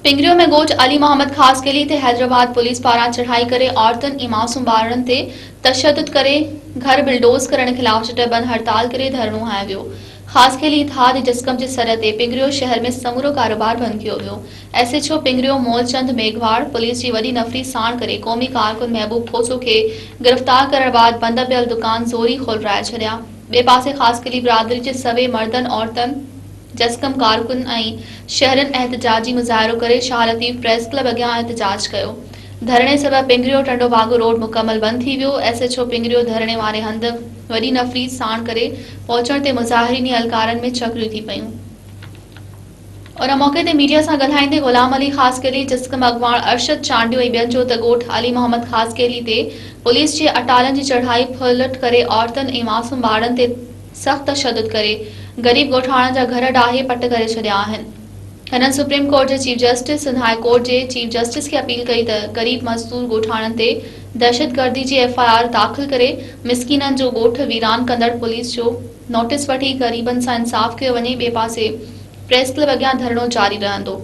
پنگريو ۾ ڳوٺ علي محمد خاصخيلي تي حيدرآباد پوليس پاران چڙهائي ڪري عورتن ۽ معصوم ٻارڙن تي تشدد ڪري گهر بلڊوز ڪرڻ خلاف شٽر بند هڙتال ڪري ڌرڻو هنيو ويو. خاصخيلي اتحاد ۽ جسقم جي سڏ تي پنگريو شهر ۾ سمورو ڪاروبار بند ڪيو ويو. S H O Pangrio Moolchand Meghwar police جي وڏي نفري ساڻ ڪري قومي ڪارڪن محبوب کوسو کي گرفتار ڪرڻ بعد بند پيل دڪان زوري کولرائي ڇڏيا. ٻئي پاسي خاصخيلي برادري جي سوين مردن عورتن، جسقم ڪارڪن ۽ شهرين احتجاجي مظاهرو ڪري شاهه لطيف پريس ڪلب اڳيان احتجاج ڪيو. ڌرڻي سبب پنگريو ٽنڊو باگو روڊ مڪمل بند ٿي ويو، ايس ايڇ او پنگريو ڌرڻي واري هنڌ وڏي نفري ساڻ ڪري پهچڻ تي مظاهرين ۽ اهلڪارن ۾ چڪريون ٿي پيون. ان موقعي تي ميڊيا سان ڳالهائيندي غلام علي خاصخيلي، جسقم اڳواڻ ارشد چانڊيو ۽ ٻين چيو ته ڳوٺ علي محمد خاصخيلي تي پوليس جي اٽالن جي چڙهائي ڦرلٽ ڪري عورتن ۽ معصوم ٻارڙن تي سخت تشدد ڪري غريب ڳوٺاڻن جا گهر ڊاهي پٽ ڪري ڇڏيا آهن. هنن سپريم ڪورٽ جي chief justice, Sindh high court جي چيف جسٽس کي اپيل ڪئي ته غريب مزدور ڳوٺاڻن تي دهشتگردي جي ايف I R داخل ڪري مسڪينن جو ڳوٺ ويران ڪندڙ پوليس جو نوٽيس وٺي غريبن سان انصاف ڪيو وڃي ٻئي پاسي پريس ڪلب اڳيان ڌرڻو جاري رهندو.